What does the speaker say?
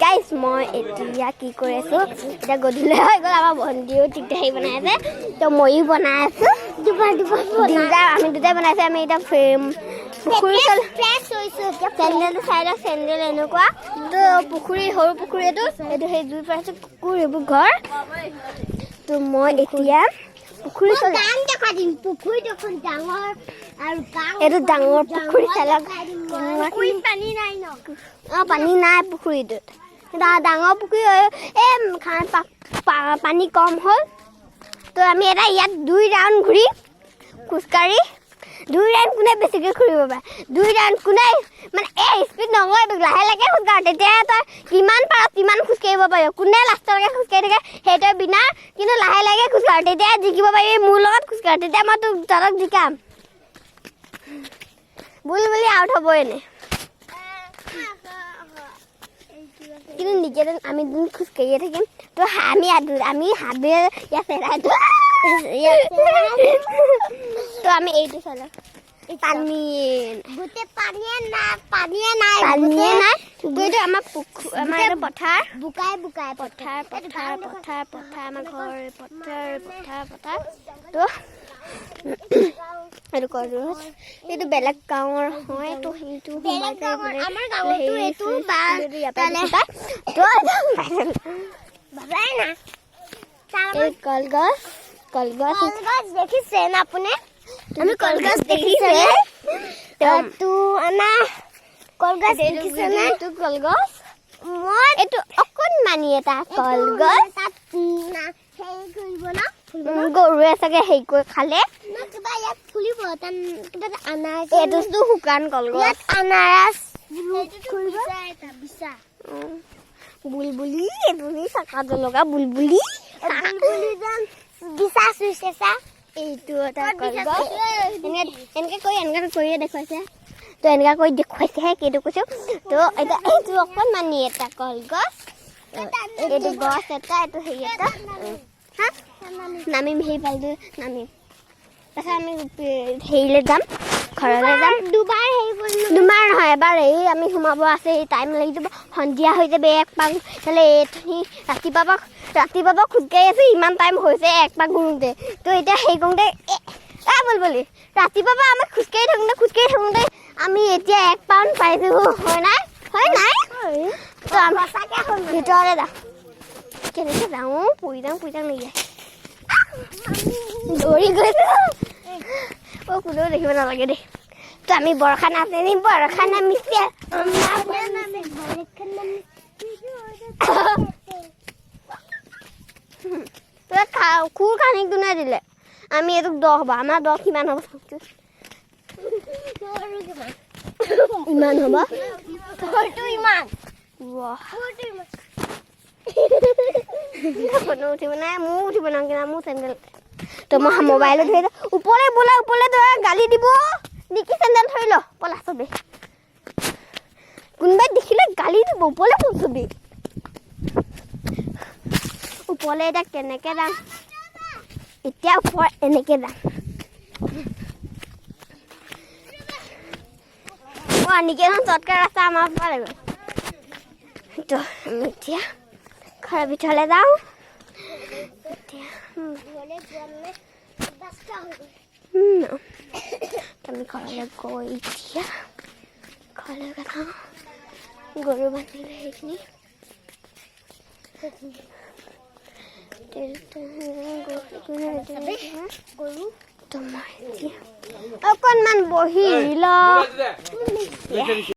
Guys, মই এতিয়া কি কৰি আছোঁ? এতিয়া গধূলি হৈ গ'ল। আমাৰ ভণ্টিও টিকটাহি বনাই আছে, তো ময়ো বনাই আছোঁ। দুবাৰ দুবাৰ। দুটা আমি দুটাই বনাইছোঁ। আমি এতিয়া পুখুৰী ফ্ৰেছ হৈছোঁ এতিয়া। চেণ্ডেলটো চাই লওক, চেণ্ডেল এনেকুৱা। তো পুখুৰী, সৰু পুখুৰী এইটো। এইটো সেই জুই পাইছোঁ, কুকুৰ, এইবোৰ ঘৰ। তো মই এতিয়া পুখুৰী ওচৰলৈ গাং দেখাই দিম। পুখুৰী দেখোন ডাঙৰ আৰু গাং। এইটো ডাঙৰ পুখুৰী, চাই লওক। পুখুৰীত পানী নাই ন? অঁ, পানী নাই পুখুৰীটোত। ডাঙৰ পুখুৰী হয়। এই পানী কম হ'ল। তো আমি এটা ইয়াত দুই ৰাউণ্ড ঘূৰি খোজকাঢ়ি, দুই ৰাউণ্ড কোনে বেছিকৈ ঘূৰিব পাৰে, দুই ৰাউণ্ড কোনে মানে এই স্পীড নহয়, লাহে লাহে খোজকাঢ়, তেতিয়া তই কিমান পাৰ তিমান খোজকাঢ়িব পাৰিব। কোনে লাষ্টলৈকে খোজকাঢ়ি থাকে সেইটোৱে উইনাৰ। কিন্তু লাহে লাহে খোজকাঢ়, তেতিয়া জিকিব পাৰিবি। মোৰ লগত খোজকাঢ়, তেতিয়া মই তোক তহঁতক জিকাম। বুলবুলি আউট হ'ব এনে। কিন্তু নিকেতন আমি দুদিন খোজকাঢ়িয়ে থাকিম। তো আমি আমি হাবি ইয়াত চেৰাইটো, তো আমি এইটো চালো, পানী। গোটেই পানীয়ে নাই, পানীয়ে নাই। পানীয়ে নাই। তো এইটো আমাৰ পুখুৰী, আমাৰ এইটো পথাৰ। বোকাই বোকাই। পথাৰ, পথাৰ, পথাৰ, পথাৰ, আমাৰ ঘৰ, পথাৰ, পথাৰ, পথাৰ। তো এইটো কলগছ, এইটো বেলেগ গাঁৱৰ হয়। তো সেইটো সোমাই বেলেগ যায় গাঁৱৰ, বোলে। আমাৰ গাঁৱতো হেৰি এইটো বা- এইটো ইয়াৰ পৰা তালে- দেখি পায়। তো বাবাই না। এই কলগছ, কলগছ। কলগছ দেখিছে না আপুনি? আমি কলগছ দেখিছে? তো তো আমাৰ কলগছ দেখিছে নে? এইটো কলগছ। মই এইটো অকণমানি এটা কলগছ। তাত না হেৰি কৰিব ন, ফুলিব। গৰুৱে চাগে হেৰি কৰি খালে। ন, কিবা ইয়াত ফুলিব, তাত কিবা এটা আনাৰস। এইটোতো শুকান কলগছ। ইয়াত আনাৰস ফুলিব। বুলবুলি, এইটো চাকা জলকা বুলবুলি। বুলবুলি যেন বিচা চুইছে চা। এইটো এটা ক'ত বিচা কলগছ। চুইছে? এনেকে এনেকে কৰি, এনেকে কৰিয়ে দেখুৱাইছে। তো এনেকা কৰি দেখুৱাইছেহে, কেইটো কৈছো। তো এতিয়া এইটো অকণমানি এটা কলগছ, এইটো গছ এটা, এইটো হেৰি এটা। হা, নামিম, সেই ফালটো নামিম। তাৰপিছত আমি হেৰিলৈ যাম, ঘৰলৈ যাম। দুবাৰ হেৰি কৰিলো। দুবাৰ নহয়, এবাৰ। এই আমি সোমাব আছে, টাইম লাগি যাব, সন্ধিয়া হৈ যাব। এক পাক নহ'লে এইখিনি ৰাতিপুৱা পৰা খোজকাঢ়ি আছো, ইমান টাইম হৈছে এক পাক ঘূৰোঁতে। তো এতিয়া হেৰি কৰোঁতে এ বল বলি, ৰাতিপুৱা পৰা আমি খোজকাঢ়ি থাকোঁতে আমি এতিয়া এক পাউণ্ড পাইছোঁ, হয় নাই? হয় নাই? তো আমি সঁচাকে হ'ল। ভিতৰলৈ যাওঁ। কেনেকৈ যাওঁ? পৰি যাওঁ, পৰি যাওঁ নেকি? দৌৰি গৈছোঁ। অ', কোনেও দেখিব নালাগে দেই। তো আমি বৰষা নাচিম, বৰষা নামিছে। তই খুৰ কানি কোনে দিলে? আমি এইটোক 10 হ'ব, আমাৰ 10 কিমান হ'ব চাওঁচোন। ইমান হ'ব। তোৰটো ইমান। ৱাহ। তোৰটো ইমান। কোনো উঠিব নাই, মোৰ উঠিব নাই কিনা মোৰ চেণ্ডেল। তো মই মোবাইলত ধৰি ওপৰলৈ বোলা, ওপৰলৈ ধৰা, গালি দিব নেকি? চেণ্ডেল ধৰি ল, পলা চবেই। কোনোবাই দেখিলে গালি দিব। ওপৰলৈ বল চবেই, ওপৰলৈ। এতিয়া কেনেকে যাম? এতিয়া ওপৰ এনেকে যাম। অঁ, এনেকে এখন চৰ্টকাট ৰাস্তা আমাৰ পৰা লাগিব। তো আমি এতিয়া ঘৰৰ ভিতৰলৈ যাওঁ এতিয়া। ঘৰলৈ যোৱা মানে 10টা হৈ গ'ল। আমি ঘৰলৈ গৈ এতিয়া ঘৰলৈ যাওঁ। গৰু বান্ধিলে সেইখিনি। গৰু। তো মই এতিয়া অকণমান বহি লওঁ।